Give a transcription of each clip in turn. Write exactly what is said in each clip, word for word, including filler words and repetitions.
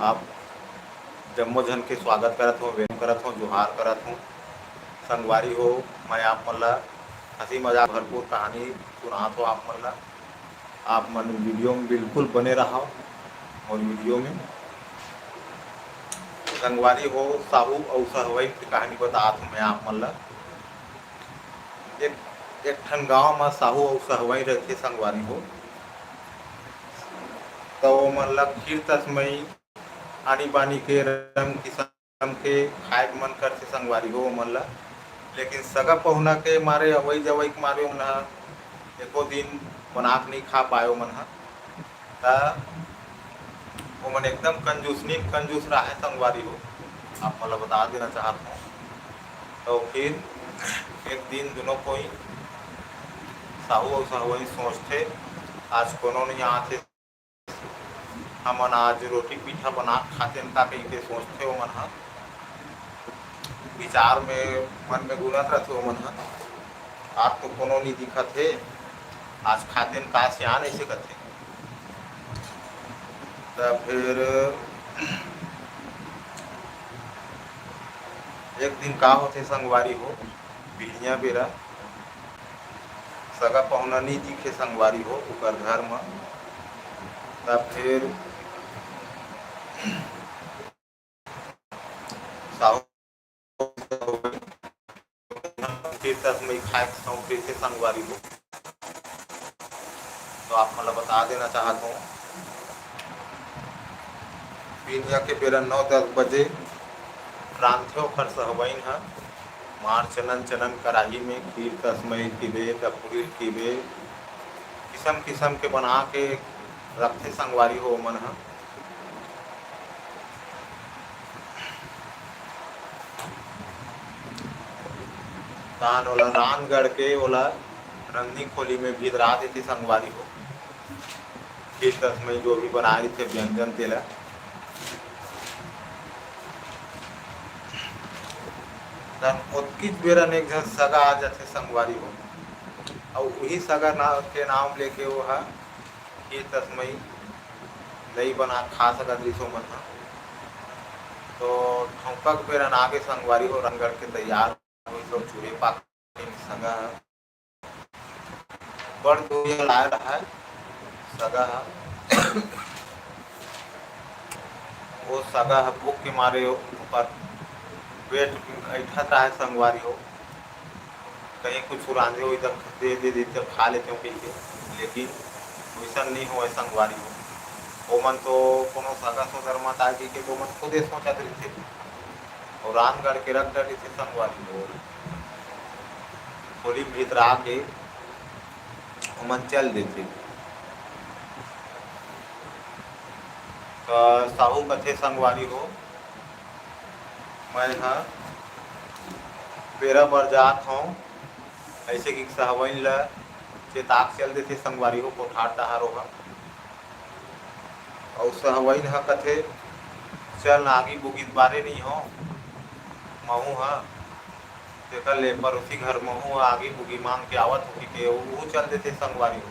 आप जम्मो झन के स्वागत करत हों, welcome करत हों, जोहार करत हों। संगवारी हो, मैं आप मन ला हंसी मजाक भरपूर कहानी सुनात हों आप मन ला। आप मन video में बिल्कुल बने रहव मोर video में। संगवारी हो, साहू अउ सहवई के कहानी बतात हों मैं आप मन ला। एक, एक ठन गांव म साहू अउ सहवई रहिथे संगवारी हो। त ओमन ला खीर तसमई, आनी बानी के रंग किसम के खाए के मन करथे संगवारी हो ओमन ला। लेकिन सगा पहुना के मारे, अवई जवई के मारे ओमन ह एको दिन बना के नइ खा पाए ओमन ह। त ओमन एकदम कंजूसनीन कंजूस राहय संगवारी हो, आप मन ला बता देना चाहत हों। तो फिर एक दिन दुनों कोई साहू अउ सहवई सोचथे, आज कोनो नइ आथे, हमन आज रोटी पीठा बना के खातेन का कहिके सोचथे ओमन ह। विचार में, मन में गुनत रथे ओमन ह, आज तो कोनो नइ दिखत हे, आज खातेन का सियान अइसे कथे। त फिर एक दिन का होथे संगवारी हो, बिहनिया बेरा सगा पहुना नइ दिखे संगवारी हो ओकर घर म। त फिर साहू खीर तसमई खाए के शौक रहिथे संगवारी हो, तो आप मन ला बता देना चाहत हों, बिहनिया के बेरा नौ दस बजे रांधथे ओखर सहवइन ह। मार चनन चनन कराही में खीर तसमई किबे, दखुरी किबे, किसम किसम के बना के रखथे संगवारी हो ओमन ह। तान ओला रांध गढ़ के ओला रंधनी खोली में भितरा देथे संगवारी हो। खीर तसमई जो भी बनाए रहिथे व्यंजन तेला। तन ओतकीच बेरा एक झन सगा आ जाथे संगवारी हो, अउ उही सगा ना, के नाम लेके वो ह खीर तसमई नइ बना खा सकत रिहिस ओमन ह। तो ठौंका के बेरा आगे संगवारी हो, रांध गढ़ के तैयार होइस, चूल्हे पाके सगा ह। बड़ दुरिहा लाए रहय सगा ह। वो सगा ह भूख के मारे ओकर पेट अइंठत रहय संगवारी हो। कहीं कुछ रांधे होही त दे दे दे त खा लेतेंव कहिके, लेकिन वइसन नइ होवय संगवारी हो। ओमन तो कोनो सगा सोदर मत आए कहिके तो ओमन खुदे सोचत रहिथे। अउ रांध गढ़ के रख डरे रहिथे संगवारी हो। खोली भीतरा के ओमन चल देथे। त साहू कथे संगवारी हो, मैं ह बेरा बर जात हौं, अइसे कि सहवइन ल चेता के चल देथे संगवारी हो, कोठार डहार ओहा। अउ सहवइन ह कथे, "चल, आगी बुगी बारे नइ हो, महूं ह, तेकर ले परोसी घर महूं ह आगी बुगी मांग के आवत हों," कहिके उहू चल देथे संगवारी हो।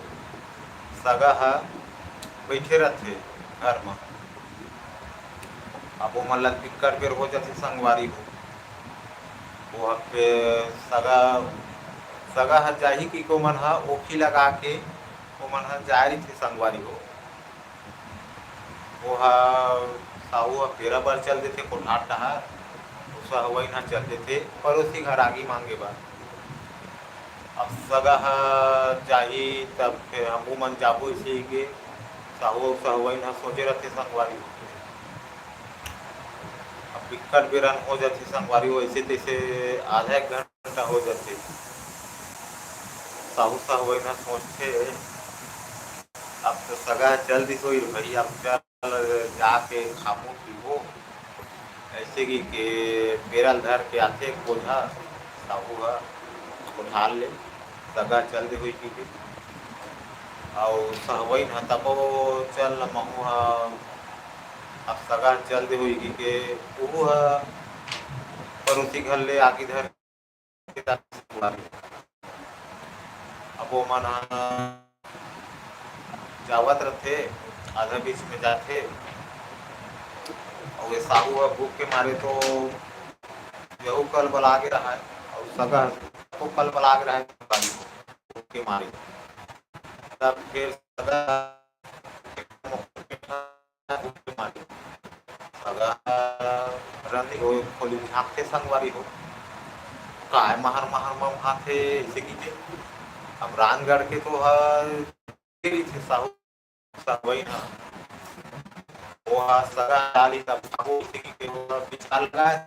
सगा ह बइठे रथे घर म। अब ओमन ल बिक्कट बेर हो जाथे संगवारी हो। वो ह पे सगा, सगा ह जाही कहिके ओमन ह ओखी लगा के ओमन ह जाए रहिथे संगवारी हो। वो ह साहू ह बेरा बर चल देथे कोठार डहार, अउ सहवइन ह चल देथे परोसी घर आगी मांगे बर। अब सगा ह जाही, तब फेर हमू मन जाबो, अइसे कहिके साहू अउ सहवइन ह सोचे रथे संगवारी। अब बिक्कट बेरन हो जाथे संगवारी हो, अइसे तइसे आधा एक घंटा हो जाथे। साहू सहवइन ह सोचथे, अब तो सगा ह चल दिस होही रे भई, अब चल जाके खाबो पीबो। अइसे कहिके बेरा ल धर के आथे एक बोझा साहू ह कोठार ले, सगा चल दे होही कहिके। अउ सहवइन ह तको चल न महूं ह, अब सगा चल दे होही कहिके उहू ह परोसी घर ले आगी धर के जाथे संगवारी। अब ओमन ह जावत रथे, आधा बीच में जाथे, ये साहू ह भूख के मारे तो यहू कलबला गे रहय, अउ सगा ह को कलबला गे रहय, भूख के मारे। तब फिर सगा भूख के मारे, सगा रंदी हो खोली झांकथे संगवारी हो, काय महर महर ममहाथे अइसे कहिके। अब रांधगढ़ के तो हर रहिथे साहू सवई ह, वो ह सगा डाली तब खाबो अइसे कहिके वो ह बिचार लगाए।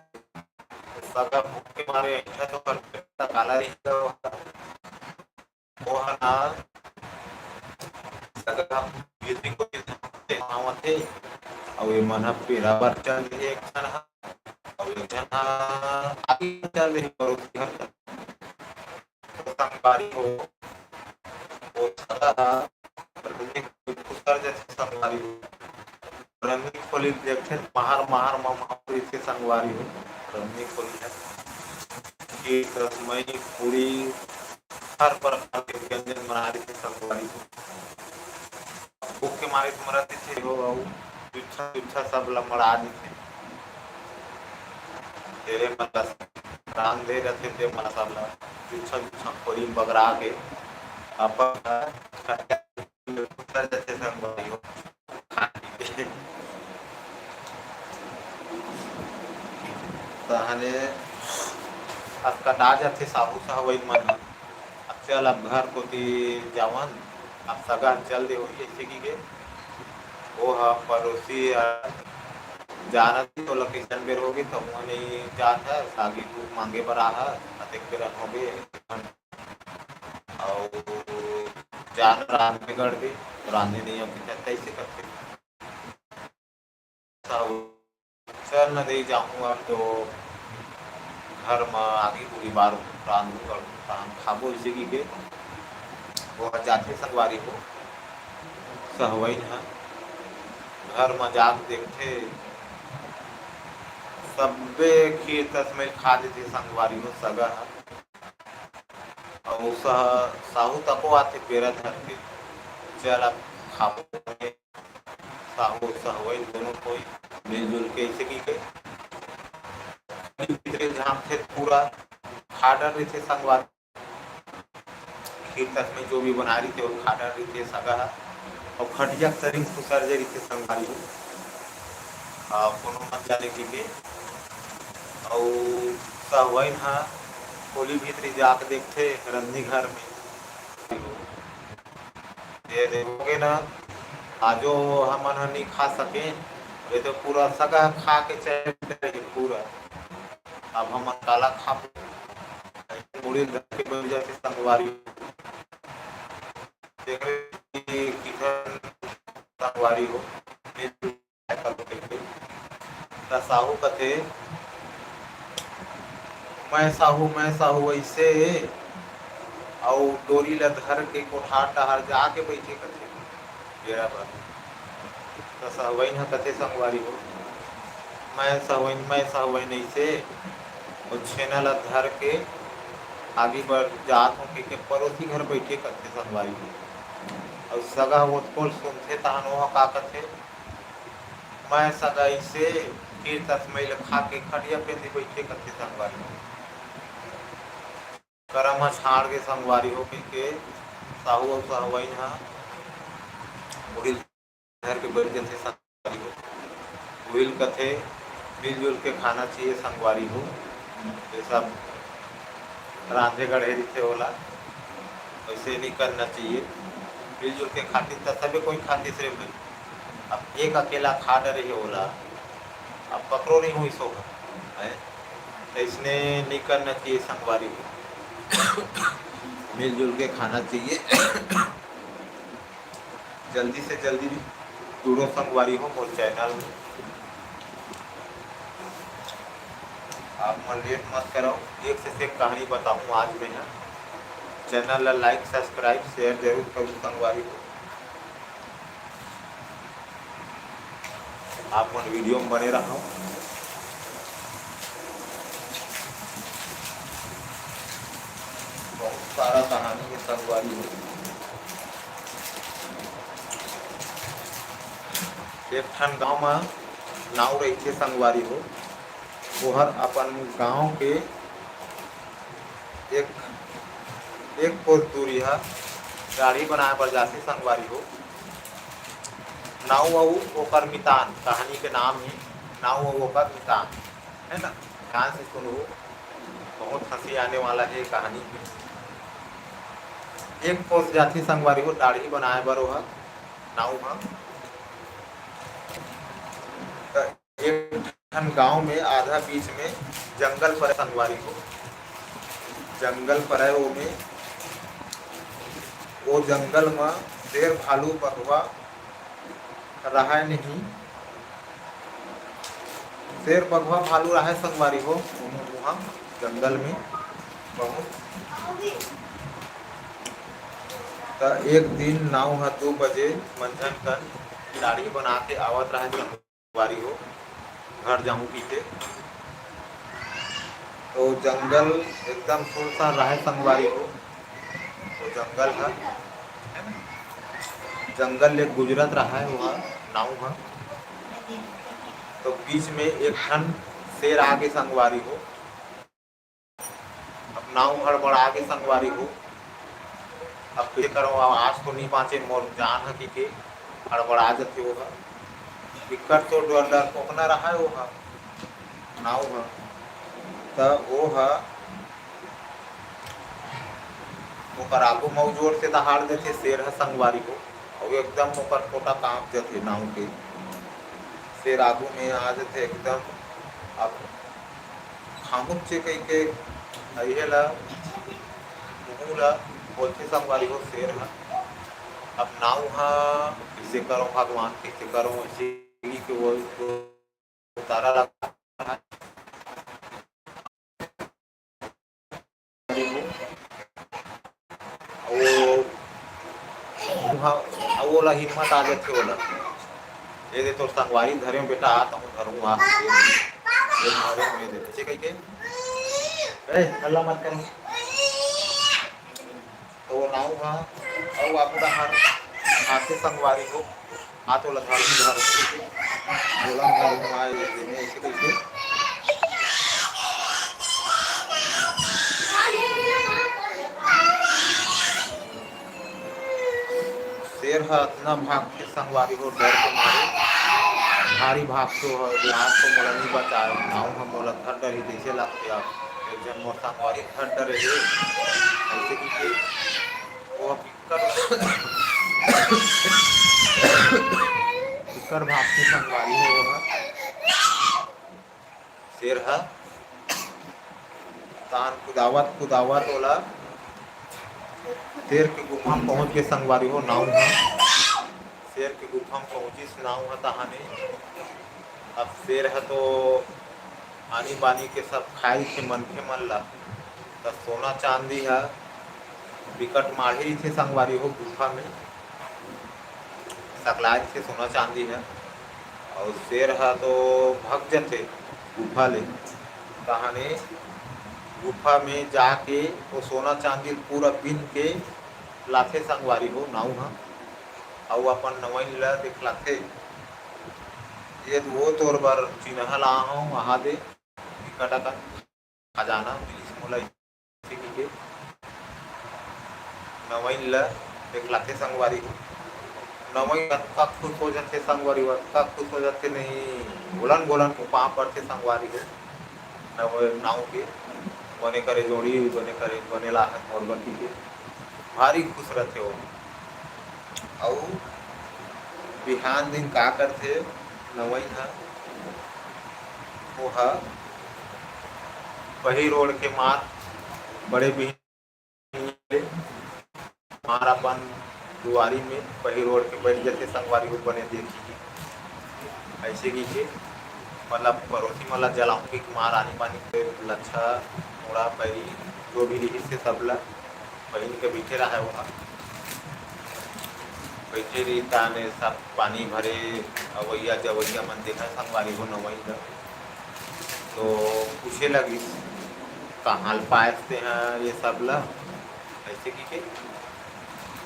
सगा भूख के मारे अइठा तो करथे, काला रही वो ह ना सगा भीतरी कोती झांकथे, अउ ए मन ह पेरा बर चल दिहे एक झन ह, अउ एक झन ह आगे चल दिहे परोसी घर। संगवारी हो, वो सगा ह रंदी खोली उतर जथे संगवारी हो। रंदी खोली देखथे, महर महर ममहात रहिथे संगवारी हो। रंदी खोली ह खीर, दसमई, पूरी, हर प्रकार के व्यंजन बना रहिथे संगवारी हो। भूख के मारे तो मरत रहिथे हो, अउ जुच्छा जुच्छा सब ल मड़ा देथे। तेरे मन ल रांधे रथे ते मन सब ल जुच्छा जुच्छा खोरी बगरा के अपन उतर जथे संगवारी हो। तहने असकटा जथे साहू सहवई मन ह। अब चल, अब घर कोती जावन, अब सगा चल दे होही, अइसे कहिके। वो ह परोसी ह जानत ही तोला कइसन बेर होगे, त हुआ नहीं जात ह, सागी दूध मांगे बर आ ह, अतेक बेर होगे, अउ जान रांधे गड़ दे, रांधे नहीं हो, कइसे करथे? चल न दे जाहूँ, अब तो घर म आगी पूरी बार रांधू कर तहन खाबो, अइसे कहिके वो ह जाथे संगवारी हो। सहवइन ह घर म जाके देखथे, सब्बे खीर तसमैल खा देथे संगवारी हो सगा ह। अउ सह-, साहू तको आथे बेरा धर के, चल अब खाबो। साहू सहवइन दोनों कोई मिलजुल के अइसे कहिके खीर भीतरी झांकथे, पूरा खा डर रहिथे संगवारी। खीर तसमैल जो भी बनाए रहिथे, वो खा डर रहिथे सगा ह। अउ खटिया के तरी खुसर जे रहिथे संगवारी हो। आ, कोनो मत जाने कहिके। अउ सहवइन ह खोली भीतरी जाके देखथे रंधनी घर में। ये देखोगे ना, आजो हमन ह नहीं खा सके, ये तो पूरा सगा ह खा के चले गए पूरा। अब हमन काला खाबो? मुड़ी धर के बइठ जाथे संगवारी। देख रहे कि किधर संगवारी हो। त साहू कथे, "मैं साहू, मैं साहू," अइसे अउ डोरी ल धर के कोठार डहार जाके बइठे कथे बेरा भर। त सहवइन ह कथे, "संगवारी हो, मैं सहवइन, मैं सहवइन," अइसे अउ छेना ल धर के आगी बर जात हों कहिके परोसी घर बइठे कथे संगवारी हो। अउ सगा ह ओतको ल सुनथे तहन ओह का कथे, मैं सगा अइसे, खीर तसमैल खा के खटिया पेंदी बइठे कथे संगवारी। करम ह छाड़ के संगवारी हो कहिके साहू अउ सहवइन ह मुड़ी धर के बइठ जथे संगवारी हो। उहिल कथे, मिलजुल के खाना चाहिए संगवारी हो। ये सब रांधे गढ़े रहिथे ओला, वैसे नहीं करना चाहिए। मिलजुल के खातिर त सबे कोई खातिर रे भाई। अब एक अकेला खा डरे हे ओला, अब ककरो नहीं होई सोभा, हैं? त इसने नहीं करना चाहिए संगवारी हो। मिलजुल के खाना चाहिए। जल्दी से जल्दी जुड़ो संगवारी हो मोर चैनल में। आप मन लेट मत करो, एक से एक कहानी बताऊँ आज मैं ह। चैनल ला like, subscribe, share जरूर करूँ संगवारी हो। आप मन वीडियो में बने रहो। बहुत सारा कहानी हे संगवारी हो। एक ठन गांव में नाऊ रहिथे संगवारी हो, ओहर अपन गांव के एक, एक कोस दूरिहा दाढ़ी बनाए बर जाथे संगवारी हो। नाऊ अउ ओकर मितान, कहानी के नाम हे नाऊ अउ ओकर मितान, है ना? ध्यान से सुनहू, बहुत हंसी आने वाला हे कहानी में। एक कोस जाथे संगवारी हो दाढ़ी बनाए बर ओहा नाऊ हा। त एक ठन गांव में आधा बीच में जंगल परे संगवारी हो। जंगल परे ओमे, ओ जंगल म शेर भालू बघवा राहय नहीं, शेर बघवा भालू राहय संगवारी हो, ओमे उहाँ जंगल में बहुत। त एक दिन नाऊ ह दू बजे मंझन कन दाढ़ी बना के आवत राहय संगवारी हो, घर जाहूँ कहिके। तो जंगल एकदम सुनसान राहय संगवारी हो, तो जंगल ह, है ना? जंगल ले गुजरत राहय ओहा नाऊ ह, तो बीच में एक ठन शेर आगे संगवारी हो। अब नाऊ हड़बड़ा गे संगवारी हो, अब कइसे करंव, अब आज तो नइ बाँचे मोर जान ह कहिके हड़बड़ा जथे ओहा। बिकट तो डर डरपोकना राहय ओहा, नाऊ ह। त ओहा ओकर आगू म अउ जोर से दहाड़ देथे शेर ह संगवारी हो, अउ एकदम ओकर पोटा कांप जथे नाऊ के। शेर आगू में आ जथे एकदम। अब खामुच्चे कहिके अइहे ला, मुहूँ ला बोलथे संगवारी हो शेर ह। अब नाऊ ह कइसे करंव भगवान, कइसे करंव, अइसे कहिके वो उतारा ला। वो, वो, वो ला हिम्मत आ जाथे ओला। ये दे तोर संगवारी धरे बेटा, आ तहूँ धरूँ आ। ये धरे में दे, ऐसे कहिके, "ए, हल्ला मत करो।" तो वो नाऊ ह, अउ आगू डहर आथे संगवारी हो, हाथ ओला धर, धर, बोला, "धर, धर, ऐसे, ऐसे कहिके।" शेर ह अतना भागथे संगवारी हो, डर के मारे भारी भागथे हो, आज तो मोला नइ बचाय, नाऊ ह मोला धर डरही तइसे लगथे। अब एक झन मोर संगवारी धर डरे हे, अइसे कहिके वो बिकट, बिकट भागथे संगवारी हो, वो ह शेर ह तान कुदावत कुदावत ओला शेर के गुफा म पहुंच गे संगवारी हो। नाऊ ह शेर के गुफा म पहुंचिस नाऊ ह तहाने। अब शेर ह तो आनी बानी के सब खाए के मनखे मन ला, त सोना चांदी ह बिकट माढ़े रहिथे संगवारी हो गुफा में। सकलाय के सोना चांदी ह, अउ शेर ह तो भग जथे गुफा ले। तहाने गुफा में जाके वो सोना चांदी पूरा बीन के लाथे संगवारी हो नाऊ ह, अउ अपन नवइन ल देखलाथे, "ये वो तोर बर चिन्हा ला हूँ, वहाँ दे, टिकट अकन।" खजाना मिलिस मोला, अइसे कहिके नवइन ल देखलाथे संगवारी हो। नवइन अतका खुश हो जाथे संगवारी हो, अतका खुश हो जाथे नहीं, घोलन घोलन के पाँव परथे संगवारी हो। नव-, नाऊ के बने करे जोड़ी, बने करे, बने लाहन मोर बर कहिके भारी खुश रथे वो। अउ बिहान दिन का करथे नवइन ह, ओहा पहिरोड़ के मार बड़े बिहनिया ले मार अपन दुआरी में पहिरोड़ के बइठ जथे संगवारी हो, बने देखही। अइसे कहिके मतलब परोसी मन ला जलाहूँ कहिके मार आनी बानी के लच्छा, मोड़ा, पैरी, जो भी रिहिस हे सब ला पहिन के बइठे रहय ओहा। बइठे रही ताने सब पानी भरे, अवइया जवइया मन देखय संगवारी हो नवइन ल। तो पूछे लगिस, "कहाँ ल पायस तेहा ये सब ल?" अइसे कहिके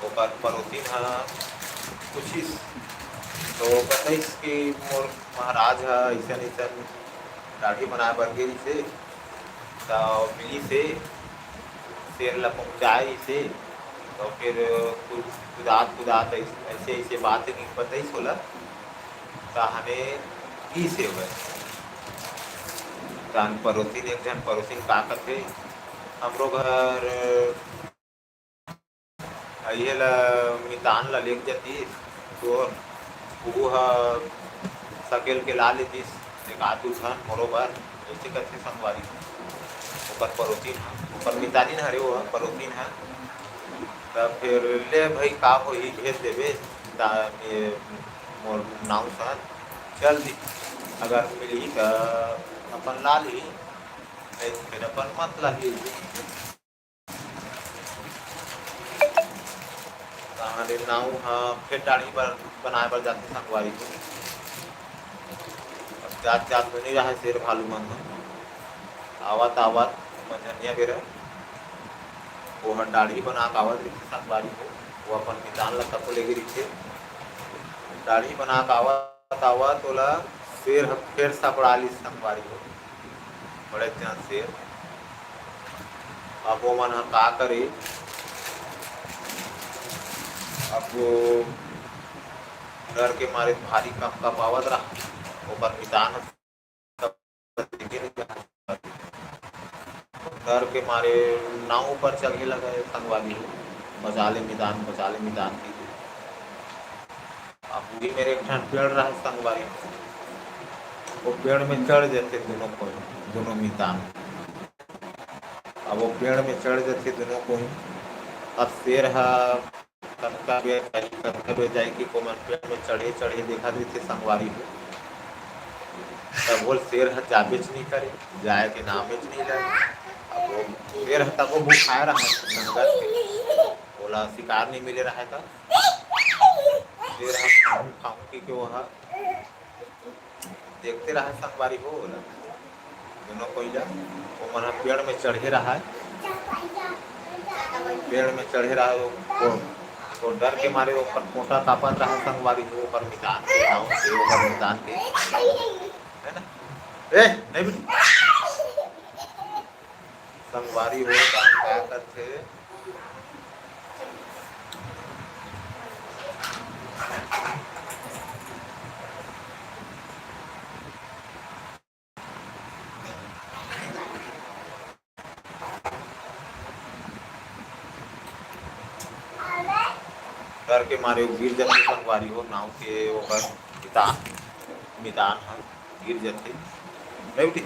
ओकर परोसिन ह पूछिस। तो बताइस कि मोर महाराज ह अइसन अइसन दाढ़ी बनाए बर गे रिहिसे, त मिलिसे, शेर ल पहुँचाए रिहिसे, त फिर कुछ कुदात कुदात अइस-, अइसे अइसे बात नहीं बताइस ओला, त हमें की सेवय। तहन परोसिन, एक झन परोसिन का कथे, हमरो घर अइहे ल मितान ल लेग जतिस, तोर कुहू ह सकेल के ला लेतिस, एक आध दू झन मोरो बर, अइसे कथे संगवारी। ओकर परोसिन ह, ओकर मितानिन हरे, वो ह परोसिन ह। त फेर ले भई, का होही, भेज देबे, दा-, ए, मोर नाऊ सन, चल दी, अगर मिलही त अपन ला लिही, नहीं त फेर अपन मत ला लिही। तहां ले नाऊ ह फेर दाढ़ी बर, बनाए बर जाथे संगवारी हो। अब जात जात में नहीं रहे शेर भालू मन ह। आवत आवत मंझनिया बेरा ओहर दाढ़ी बना के आवत रहिथे संगवारी हो। वो अपन मितान ल तको लेगे रहिथे। दाढ़ी बना के आवत आवत ओला शेर ह फेर सबड़ा लिस संगवारी हो। बड़े जन शेर। अब वो मन ह का करे, अब वो डर के मारे भारी कंपकपावत रहा, ओकर मितान ह डर के मारे नाव ऊपर चढ़े लगे संगवारी हो, बचा ले मितान, बचा ले मितान की। अब उही मेर एक ठन पेड़ रहा संगवारी, वो पेड़ में चढ़ जाथे दोनों कोई, दोनों मितान। अब वो पेड़ में चढ़ जाथे दोनों कोई। अब शेर ह कतका बेर जाही, कतका बेर जाही कि कोमन पेड़ में चढ़े, चढ़े देखत रहिथे संगवारी हो। तब वो शेर ह जाबेच नहीं करे, जाए के नामेच नहीं ले। अब वो शेर ह तको भूखाए रहा संगत के, ओला शिकार नहीं मिले रहा था। शेर ह खाऊं, खाऊं कि के वो ह देखते रहा संगवारी हो ओला, दोनों कोई ला। ओमन ह पेड़ में चढ़े रहा, पेड़ में चढ़े रहा, वो, वो, वो डर के मारे ओकर पोटा कांपत रहा संगवारी हो, ओकर मितान के, नाव के, ओकर मितान के, है ना? ए, नहीं बेटी। संगवारी हो, का, का करथे? डर के मारे वो गिर जाथे संगवारी हो, नाव के ओकर मितान, मितान ह गिर जाथे। नहीं उठी?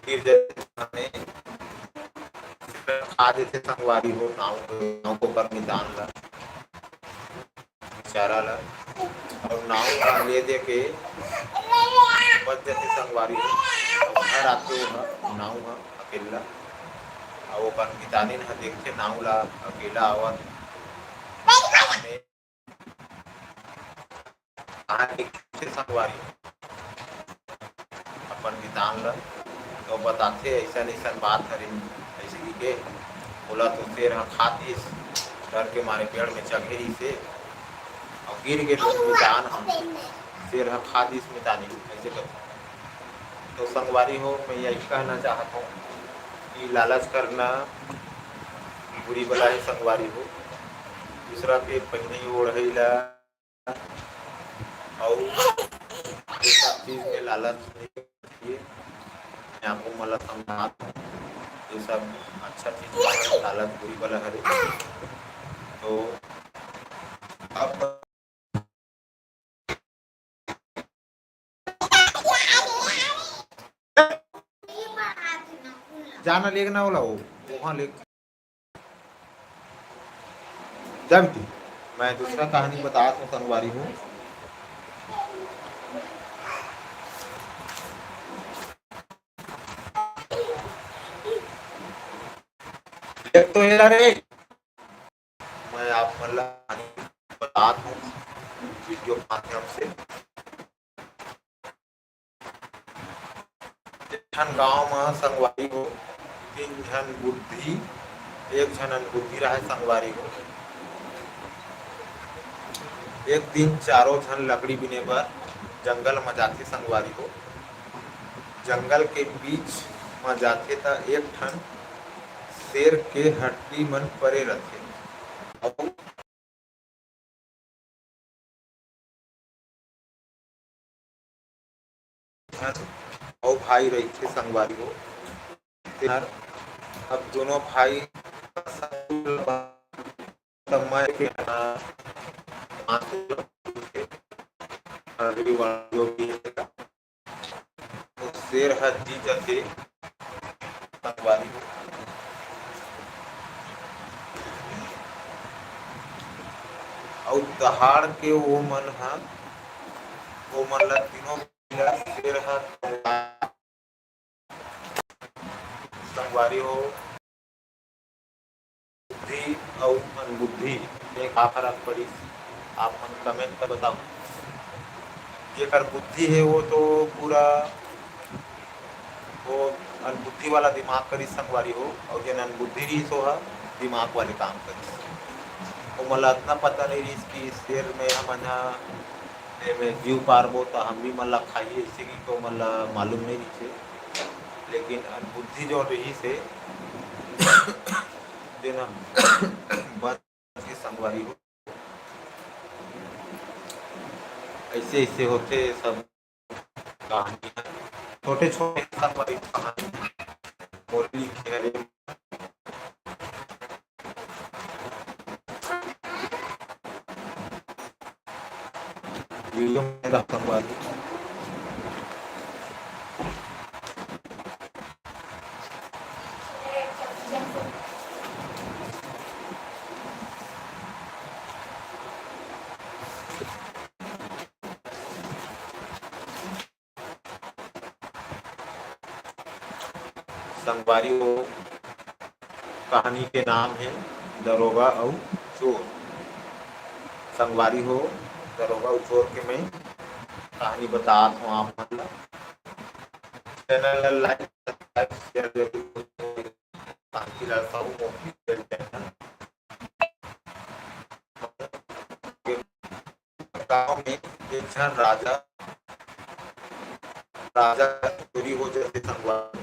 गिर जाथे, खा देथे संगवारी हो नाव, नाव के ओकर मितान ला, बेचारा ला। और नाव ला ले दे के बच जाथे संगवारी हो। और घर आथे वो ह, नाव ह अकेला। और ओकर मितानिन ह देखथे नाव ला अकेला आवत। कहाँ दिखथे संगवारी अपन मितान ल, तो बताथे, "अइसन अइसन बात हरे," अइसे कहिके। ओला तो शेर ह खा दिस, डर के मारे पेड़ में चघे रहिसे, अउ गिर गे मितान ह, शेर ह खा दिस मितानी, अइसे कहिके। तो संगवारी हो, मैं यही कहना चाहत हूँ कि लालच करना बुरी बला है संगवारी हो। दूसरा के पहिने ओढ़ई ला अउ ये सब चीज में लालच नहीं रखिए। मैं आपको मतलब समझात हूँ, ये सब अच्छा चीज नहीं है, लालच बुरी बला हरे। तो अब जाना लेग ना ओला, वो वहाँ लेग। जा बेटी, मैं दूसरा कहानी बतात हूँ संगवारी हो। एक तो ये रे, मैं आप मन ला कहानी बतात हूँ वीडियो के माध्यम से। एक ठन गांव म संगवारी हो, तीन झन बुद्धि, एक झन अनबुद्धि रहय संगवारी हो। एक दिन चारों झन लकड़ी बिने बर जंगल म जाथे संगवारी हो। जंगल के बीच म जाथे त एक ठन शेर के हड्डी मन परे रथे। अउ अउ भाई रहिथे संगवारी हो। तेहर अब दोनों भाई समय के जो भी है, तो शेर ह जीत जथे संगवारी हो। अउ दहाड़ के वो मन ह, वो मन ला तीनों भाई ला शेर ह संगवारी हो। बुद्धि अउ अनबुद्धि में का फरक पड़िस, आप मन comment कर बताओ। जेकर बुद्धि हे वो तो पूरा वो अनबुद्धि वाला दिमाग करिस संगवारी हो, अउ जेन अनबुद्धि रहिस ओहा दिमाग वाले काम करिस। ओमन ला अतना पता नहीं रहिस कि शेर में हमन ह एमे जीव पारबो त हम भी मन ला खाही, अइसे कि तो मन ला मालूम नहीं रहिस। लेकिन अनबुद्धि जो रहिस हे, जेन ह बच के संगवारी हो, अइसे अइसे होथे सब कहानी ह। छोटे छोटे संगवारी कहानी मोर लिखे हरे। वीडियो में रह संगवारी। संगवारी हो, कहानी के नाम हे दरोगा अउ चोर। संगवारी हो, दरोगा अउ चोर के मैं कहानी बतात हूँ आप मन ला। Channel ला like, subscribe, share जरूर करो। Shantilal Sahu official channel। गांव में एक झन राजा, राजा चोरी हो जथे संगवारी।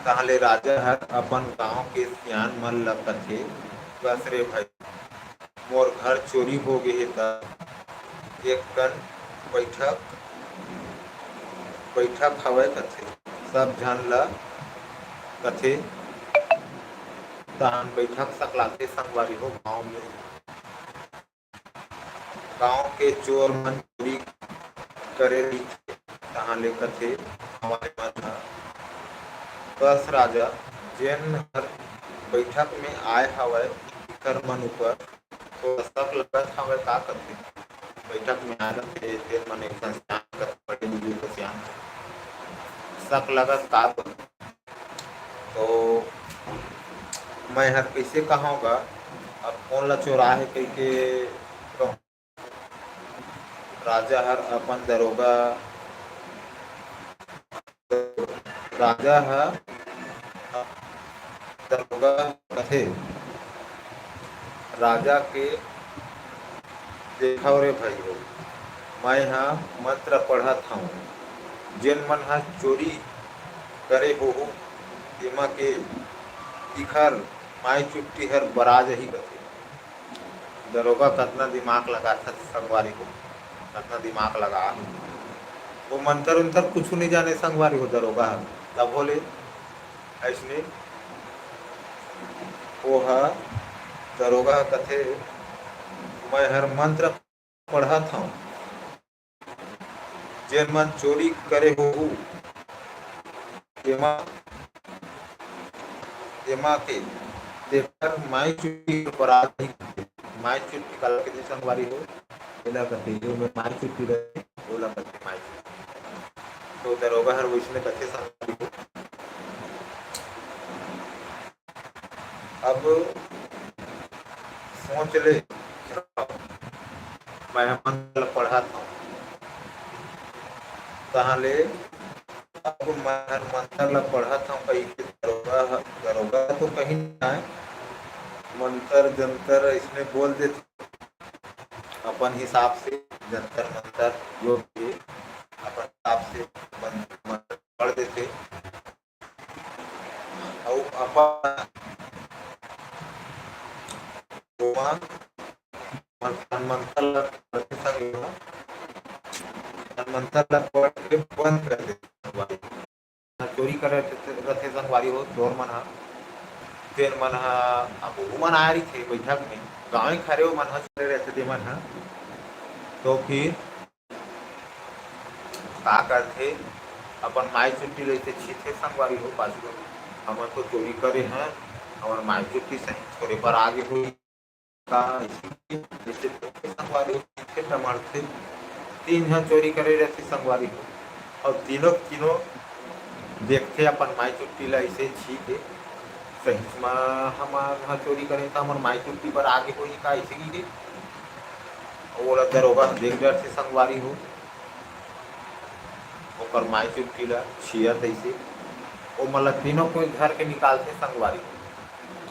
तहां ले राजा हर अपन गांव के सियान मन ल कथे, "बस रे भाई, मोर घर चोरी हो गे हे त एक कन बैठक, बैठक हवय," कथे। सब झन ल कथे, तहान बैठक सकलाथे संगवारी हो गांव में। गांव के चोर मन चोरी करे रहिथे, तहां ले कथे, "हमारे मन ह, बस राजा, जेन हर बैठक में आए हवय, इकर मन ऊपर थोड़ा शक लगत हवय, का करथे?" बैठक में आए रथे, तेन मन एक संस्थान कर पढ़े लिखे के सियान शक लगत का करथे? तो मैं हर कइसे कहूँ गा, अब कोन ला चोरा हे कहिके कहूँ। राजा हर अपन दरोगा, राजा ह दरोगा कथे, राजा के देखव रे भाई हो, मैं ह मंत्र पढ़त हंव, जेन मन ह चोरी करे होहू, तेमा के तिखर माई चुट्टी हर बरा जही कथे। दरोगा कतना दिमाग लगाथे संगवारी हो, कतना दिमाग लगा। वो मंतर उंतर कुछु नहीं जाने संगवारी हो दरोगा ह। तब बोले, अइसने वो ह दरोगा ह कथे, "मैं हर मंत्र पढ़त हंव, जेन मन चोरी करे होहू, एमा, एमा के तेकर माई चुट्टी के बरात नहीं।" माई चुट्टी काला के संगवारी हो, एला कथे, जो में माई चुट्टी रहे, ओला कथे माई चुट्टी। तो दरोगा हर वइसने कथे संगवारी हो। अब सोच ले, मैं ह मंत्र पढ़त हंव, तहां ले अब मैं हर मंत्र ला पढ़त हंव कहिके दरोगा ह, दरोगा तो कहीं ना आय, मंत्र जंतर अइसने बोल देथे, अपन अपन हिसाब से जंतर मंतर जो भी अपन हिसाब से मन, मन पढ़ देथे। अउ अपन ओमा मन, मन मंतर ला पढ़थे संग, मन मंतर ला पढ़ के बंद कर देथे संगवारी। चोरी करे रथे संगवारी हो, चोर मन ह, तेन मन ह, अब ओमन आए रहिथे बैठक में, गाँव खरे ओ मन ह चोरे रहिथे, ते मन ह। तो फिर का करथे, अपन माई चुट्टी ल अइसे छीथे संगवारी हो, पाछू हमन तो चोरी करे हन, हमर माई चुट्टी सही चोरे बर आगे होही का, अइसे करके संगवारी हो, छीथे त मरथे। तीन झन चोरी करे रहिथे संगवारी हो, अउ तीनों तीनों देखथे अपन माई चुट्टी ल अइसे छीथे, सही म हमन ह चोरी करे त हमर माई चुट्टी बर आगे होही का, अइसे कहिके ओला दरोगा ह देख डरथे संगवारी हो। ओकर माई चुट्टी ल छियत अइसे ओमन ल तीनों कोई घर के निकालथे संगवारी हो,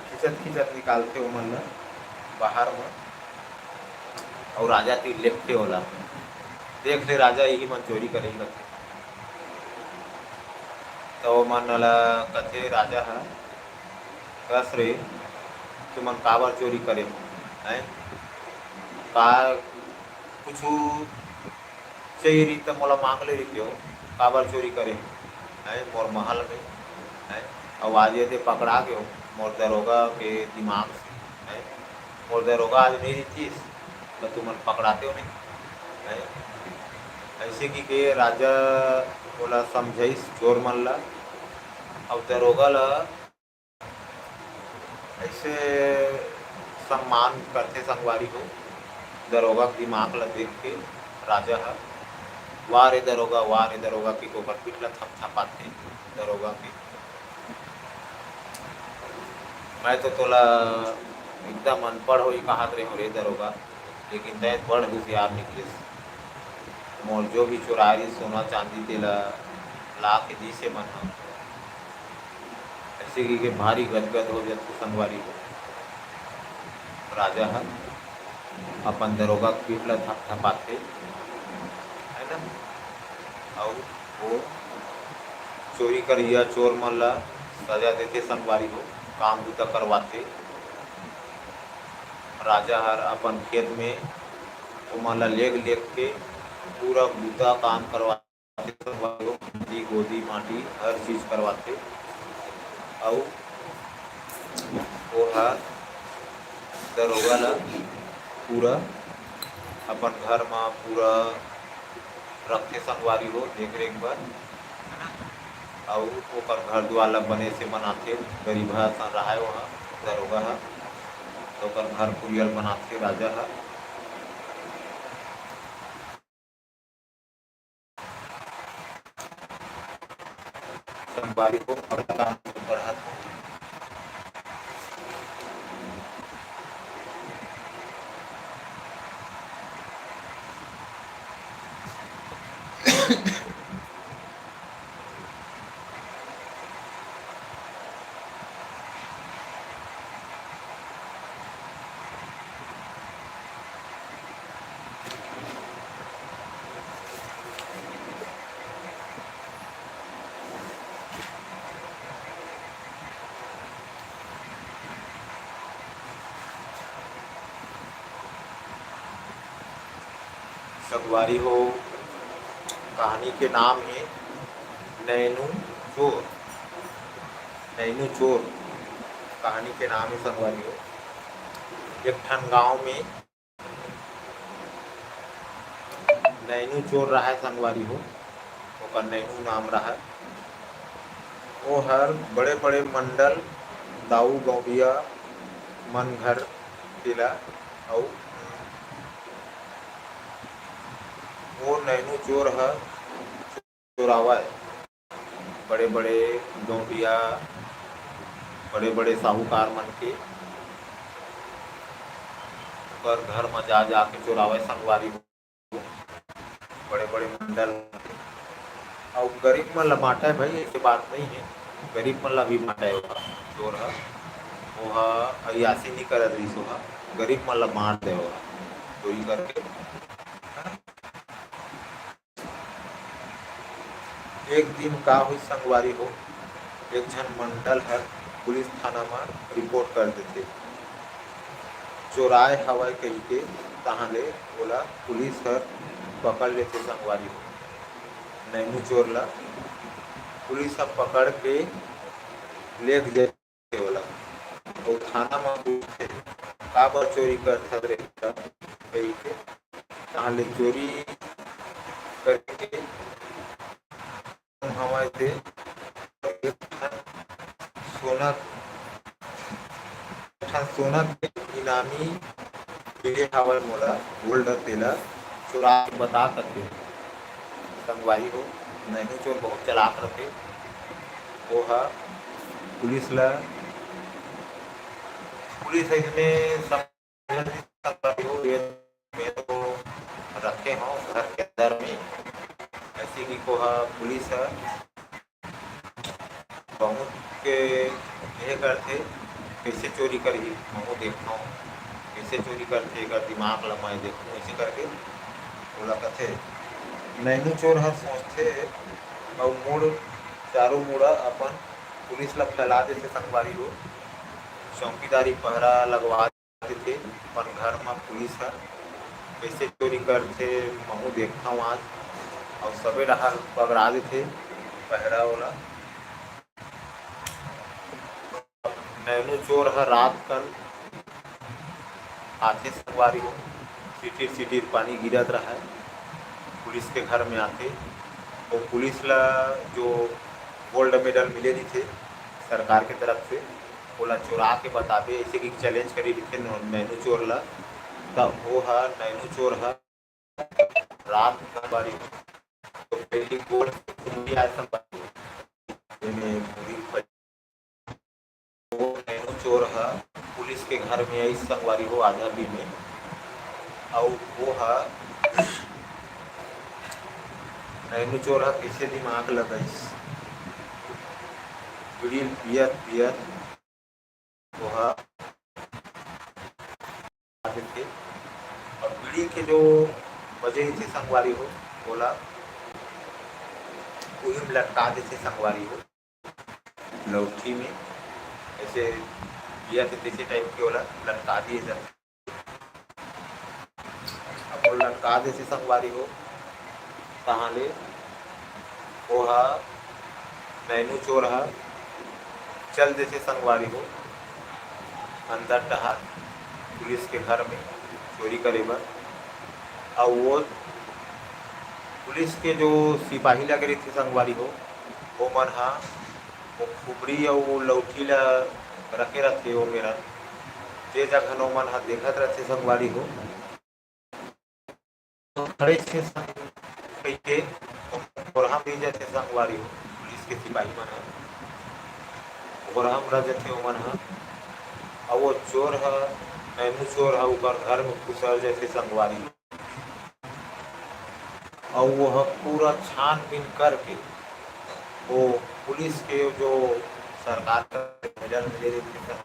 खींचत खींचत निकालथे ओमन ल बाहर म। अउ राजा तीर लेगथे ओला, देख ले राजा, इही मन चोरी करे रथे। त ओमन ल कथे राजा ह, कस रे, तुमन काबर चोरी करे हो, हैं? का कुछु चाहिए रही त मोला मांग ले रहिते हो, काबर चोरी करे हो, हैं? मोर महल में, हैं? अउ आज ये दे पकड़ा गयो, मोर दरोगा के दिमाग से, हैं? मोर दरोगा आज नहीं रहितिस, त तुमन पकड़ाते हो नहीं, हैं? अइसे कहिके राजा ओला समझाइस चोर मन ला, अउ दरोगा ला अइसे सम्मान करथे संगवारी हो। दरोगा के दिमाग ला देख के राजा ह, "वाह रे दरोगा, वाह रे दरोगा," के ओकर पीठ ला थपथपाथे दरोगा के। "मैं तो तोला एकदम अनपढ़ होही काहत रेहेंव रे दरोगा, लेकिन तैं बड़ हुसियार निकलेस। मोर जो भी चोराए रहिस सोना चांदी, तेला ला के दीस हे मन ह।" अइसे कहिके भारी गदगद हो जाथे संगवारी हो। राजा ह अपन दरोगा के पीठ ल थपथपाथे, है ना? अउ वो चोरी करिया चोर मन ल सजा देथे संगवारी हो, काम बूता करवाथे। राजा हर अपन खेत में ओमन ल लेग लेग के पूरा बूता काम करवाथे संगवारी हो, खेती गोदी माटी हर चीज करवाथे। अउ ओहा दरोगा ल पूरा अपन घर म पूरा रखथे संगवारी हो, देख रेख बर, है ना? अउ ओकर घर दुआर ल बने से बनाथे, गरीबहा असन राहय ओहा, दरोगा ह, त ओकर घर कुरिया ल बनाथे राजा ह। संगवारी हो, अगला काम बढ़ात हो। संगवारी हो, कहानी के नाम हे नैनू चोर। नैनू चोर कहानी के नाम हे संगवारी हो। एक ठन गांव में नैनू चोर रहय संगवारी हो, ओकर नैनू नाम रहय। ओ हर बड़े-बड़े मंडल, दाऊ गौंडिया मन घर तेला, अउ ओ नैनू चोर ह चोरावय बड़े-बड़े गौंडिया, बड़े-बड़े साहूकार मन के, ओकर घर म जा, जा के चोरावय संगवारी हो। बड़े-बड़े मंडल, अउ गरीब मन ल बांटय भाई, अइसे बात नइ हे, गरीब मन ल भी बांटय ओहा, चोर ह, ओहा अय्यासी नइ करत रहिस, ओहा गरीब मन ल बांट दे ओहा। चोरी करके। एक दिन का होइस संगवारी हो, एक झन मंडल हर पुलिस थाना म रिपोर्ट कर देथे, चोराय हवय कहिके। तहाँ ले ओला पुलिस हर पकड़ लेथे संगवारी हो, नैनू चोर ला पुलिस ह पकड़ के लेग जाथे ओला। अउ थाना म पूछथे, "काबर चोरी करथस रे?" कहिके। तहाँ ले चोरी करके हवय ते एक ठन सोना, एक ठन सोना के इनामी मिले हवय मोला, गोल्ड, तेला चोरा के बता सकथे। संगवारी हो, नैनू चोर बहुत चालाक रथे। वो ह पुलिस ला, पुलिस इसने समझ नहीं सकता कि वो ये मैं तो रखे हूँ घर के अंदर में, ऐसे कि कोहा पुलिस ह बहुत के ये करथे, कैसे चोरी करही, महूँ देखथौं, कैसे चोरी करथे, एकर दिमाग ल मैं देखहूँ, ऐसे करके ओला कथे। नैनू चोर ह सोचथे अउ मुड़, चारों मुड़ा अपन पुलिस ल फैला देथे संगवारी हो। चौकीदारी पहरा लगवा देथे अपन घर म पुलिस ह। कइसे चोरी करथे, महूँ देखथौं आज। अउ सबे डहार बगरा देथे पहरा ओला। नैनू चोर ह रात कन आथे संगवारी हो, सिटिर सिटिर पानी गिरत रहय, पुलिस के घर में आथे। वो पुलिस ला जो गोल्ड मेडल मिले रहिथे सरकार के तरफ से, ओला चोरा के बताबे, ऐसे कि चैलेंज करे रहिथे नैनू चोर ला। त वो ह नैनू चोर ह रात संगवारी हो, तो पहली गोल्ड से घूम के आए संगवारी हो। एमे पूरी वो नैनू चोर ह पुलिस के घर में आइस संगवारी हो आधा दिन में। अउ वो ह नैनू चोर ह कइसे दिमाग लगाइस, बीड़ी पियत पियत वो ह देथे। अउ बीड़ी के जो बजे रहिथे संगवारी हो, ओला उही में लटका देथे संगवारी हो। लौठी में ऐसे दिया के जैसे टाइप के ओला लटका दिए जाथे। अब वो लटका देथे संगवारी हो, तहाँ ले ओहा नैनू चोर हा चल देथे संगवारी हो अंदर डहार पुलिस के घर में चोरी करे बर। अउ वो पुलिस के जो सिपाही लगे रहिथे संगवारी हो, ओमन ह वो खुबरी अउ वो लौठी ल रखे रथे ओ मेरन, जे जगह ओमन ह देखत रथे संगवारी हो, तो खड़े छे संग कहिके ओरहा में रह जाथे संगवारी हो। पुलिस के सिपाही मन ह ओरहा में रह जाथे ओमन ह। अउ वो चोर ह, नैनू चोर ह ओकर घर में घुसर जाथे संगवारी हो। अउ वो ह पूरा छानबीन करके वो पुलिस के जो सरकार का मेडल मिले रहिथे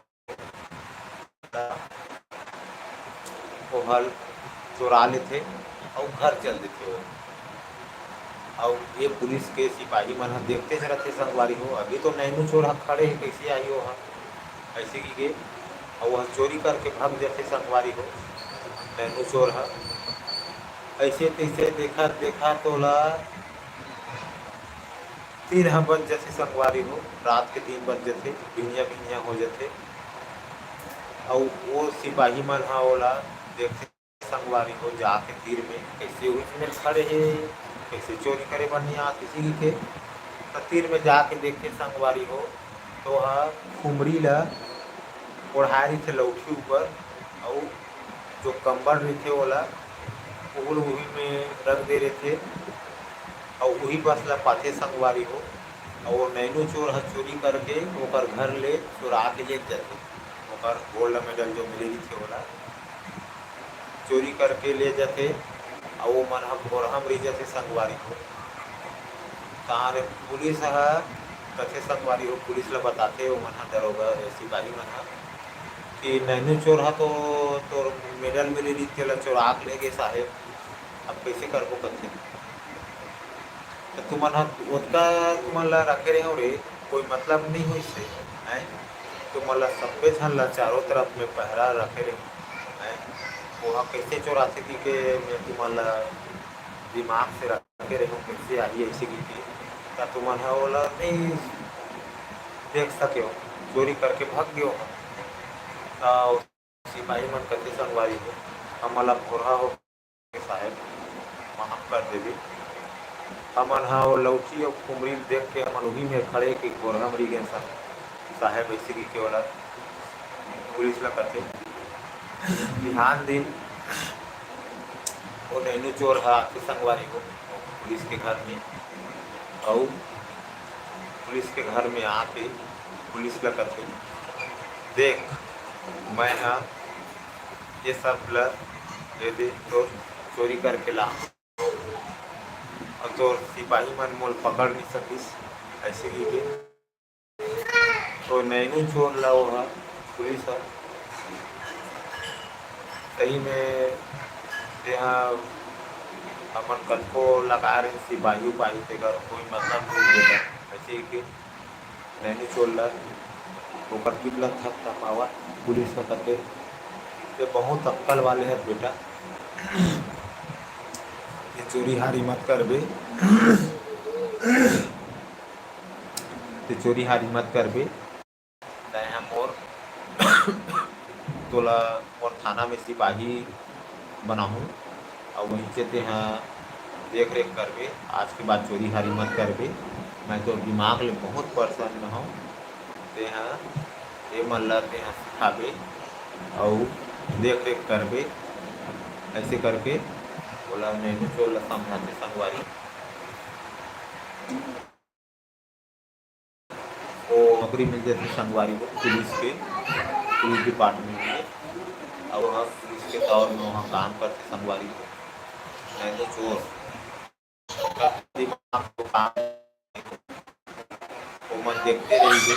ओहल चोरा लेथे अउ घर चल देथे वो। अउ ये पुलिस के सिपाही मन ह देखते च रथे संगवारी हो, अभी तो नैनू चोर ह खड़े हे, कैसे आही वो ह, ऐसे कि के अउ वह चोरी करके भग जाथे संगवारी हो नैनू चोर ह। ऐसे तैसे देखत देखत ओला तीन ह बज जथे संगवारी हो, रात के तीन बज जथे, भिनिया भिनिया हो जथे। अउ वो सिपाही मन ह ओला देखथे संगवारी हो जाके तीर में, कैसे उही मेर खड़े हे, कैसे चोरी करे बर नहीं आत किसी के। त तीर में जाके देखथे संगवारी हो, तो ह खुमरी ला ओढ़ाए रहिथे लौठी ऊपर, अउ जो कंबल रहिथे ओला ओहू ल उही में रख दे रहिथे। अउ उही बस ला पाथे संगवारी हो, अउ वो नैनू चोर ह चोरी करके ओकर घर ले चोरा के ले जाथे, ओकर गोल्ड मेडल जो मिले रहिथे ओला चोरी करके ले जाथे। अउ वो मन ह भोरहा म रहि जाथे संगवारी हो। तहाँ ले पुलिस ह कथे संगवारी हो, पुलिस ला बताथे वो मन ह, दरोगा सिपाही मन ह। कि नैनू चोर ह तो तोर मेडल में ले लीस, तेला चोरा के ले गे साहेब, अब कइसे करबो कथे। त तुमन ह ओतका तुमन ला रखे रेहेंव रे, कोई मतलब नइ होइस हे, हैं? तुमन ला सब्बे झन ला चारों तरफ में पहरा रखे रेहेंव, हैं? ओहा कइसे चोराथे कि के मैं तुमन ला दिमाग से रखे रेहेंव, कइसे आही अइसे कि के, त तुमन ह ओला नइ देख सकेव, चोरी करके भग गेव। त सिपाही मन कथे, "संगवारी हो, हमन ला भोरहा हो के साहेब, माफ कर देबे।" हमन ह वो लौठी अउ खुमरी ल देख के हमन उही में खड़े कि भोरहा मरी गए सा-, साहेब, ऐसे कि के ओला पुलिस ला कथे। बिहान दिन वो नैनू चोर ह आथे संगवारी हो पुलिस के घर में, अउ पुलिस के घर में आके पुलिस ला कथे, "देख, मैं ह ये सब ल, ये दे, तोर चोरी करके ला, अउ तोर सिपाही मन मोल पकड़ नहीं सकिस, ऐसे ही के।" तो नैनू चोर ला वो ह, पुलिस ह, सही में तेहा अपन कतको लगा रहे सिपाही उपाही, तेकर कोई मतलब नहीं देता, ऐसे ही के नैनी चोर ला ओकर कितना थप थपावा, पुलिस का कथे, "ते बहुत अक्कल वाले हस बेटा, ये चोरी हारी मत करबे, ते चोरी हारी मत करबे, तैं ह मोर, तोला मोर थाना में सिपाही बनाहूँ, अउ वहीं से तेहा देख रेख करबे। आज के बाद चोरी हारी मत करबे। मैं तो दिमाग ले बहुत प्रसन्न हूँ। तेहा ये मन ला तेहा सिखाबे अउ देख रेख करबे।" ऐसे करके ओला नैनी चोर ला समझाथे संगवारी। वो नौकरी मिल जाती संगवारी को पुलिस के, पुलिस डिपार्टमेंट में। अब वहाँ पुलिस के तौर में वहाँ काम करते संगवारी को। नैनी चोर दिमाग को काम, वो मन देखते रहिगे।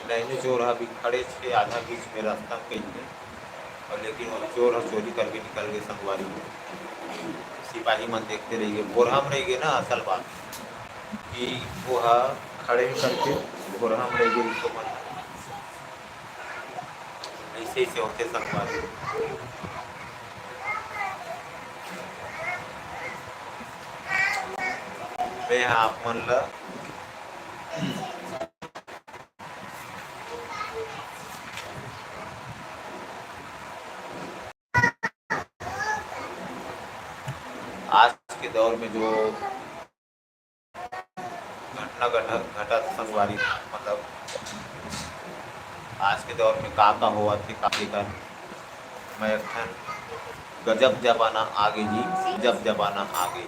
नैनी चोर अभी खड़े थे आधा बीच में रास्ता कहीं, और लेकिन वो चोर ह चोरी करके निकल गए संगवारी को। सिपाही मन देखते रहिगे, बोरहा में रहिगे ना। असल बात कि वो ह खड़े करके बोरहा में रहिगे, उसको मन ऐसे ही से होते संगवारी। मैं ह आप मन ला आज के दौर में जो घटना घटा, घटा संगवारी, मतलब आज के दौर में का का होवत हे, का के कर, मैं एक ठन गजब जमाना आगे जी, गजब जमाना आगे।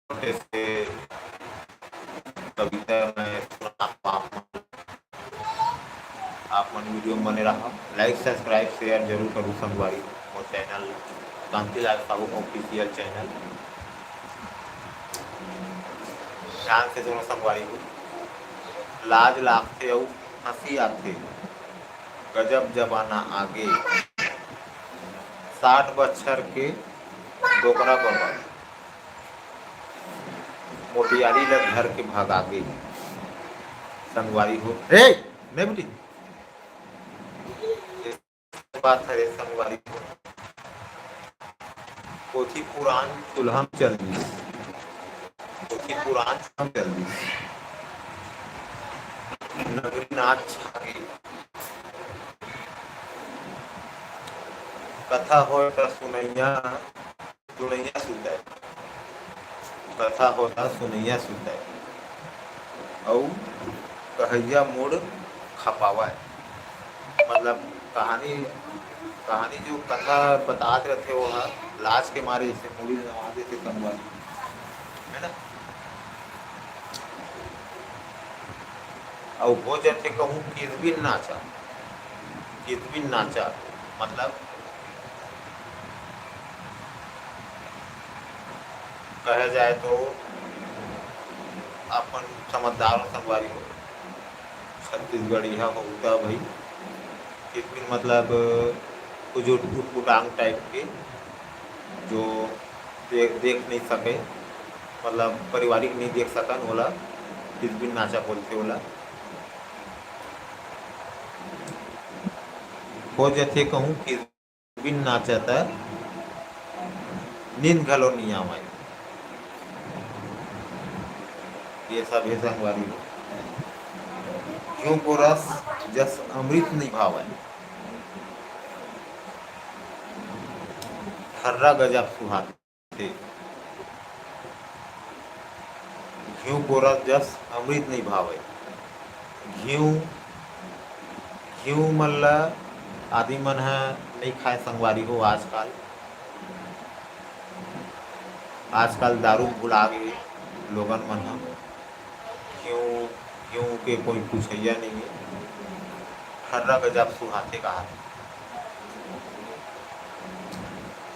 छोटे से कविता मैं सुना आप, आप मन वीडियो में बने रहा। Like, subscribe, share जरूर करूँ संगवारी। मोर channel Kantilal Sahu official channel ध्यान से सुनो संगवारी हो। लाज लागथे अउ हंसी आथे, गजब जमाना आगे। साठ बछर के डोकरा बबा मोटियारी ल घर के भगागे। संगवारी हो, ए, नहीं बेटी, बात हरे संगवारी हो। पोथी पुराण चूल्हा में चल दिस, पोथी पुराण चूल्हा में चल दिस। नगरी नाच छागे। कथा होय त सुनैया, सुनैया सुतय। कथा होय त सुनैया सुतय। अउ कहैया मुड़ खपावय। मतलब कहानी, कहानी जो कथा बतात रथे, वो ह लाज के मारे जैसे मुड़ी नवा देथे संगवारी, है ना? अउ हो जाथे कहूँ कितबिन नाचा, कितबिन नाचा, मतलब कहे जाए तो अपन समझदार हो संगवारी हो, छत्तीसगढ़िया होता भाई। तिजबिन मतलब कुछ उट-, उटपुटांग टाइप के, जो दे-, देख नहीं सके, मतलब पारिवारिक नहीं देख सकन, ओला तिजबिन नाचा बोलथे। ओला हो जथे कहूँ कि बिन नाचा त नींद घलो नहीं आवय। ये सब हे संगवारी हो। घीव को रस जस अमृत नहीं भावय, ठर्रा गजब सुहाथे। घीव को रस जस अमृत नहीं भावय। घीव, घीव मन ल आदमी मन ह नहीं खाय संगवारी हो आजकल। आजकल दारू भुला गे लोगन मन ह। घीव, घीव के कोई पूछइया नहीं है। ठर्रा गजब सुहाथे कहाथे।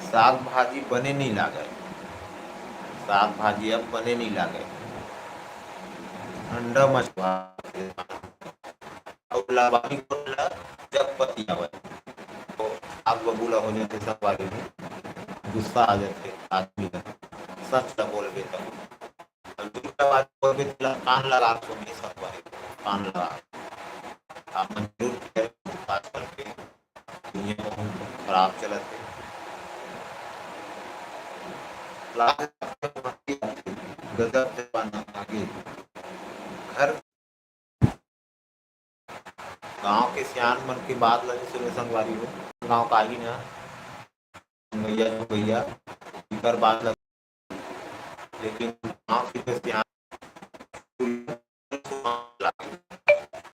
साग भाजी बने नहीं लागय, साग भाजी अब बने नहीं लागय। अंडा मछुआ अउ लबानी कोन ल जब पतियावय, तो आग बबूला हो जाथे संगवारी हो, गुस्सा आ जाथे आदमी ल। सच ल बोलबे त, अउ झूठ ल बात बोलबे त कान लगा के सुनही संगवारी हो, कान लगा के। आप मन जरूर आजकल के दुनिया बहुत खराब चलत हे। गजब जमाना आगे। घर गांव के सियान मन के बात ल नहीं सुने संगवारी हो। गांव काली ना गैया जो गैया इकर बात ल, लेकिन गांव के जो सियान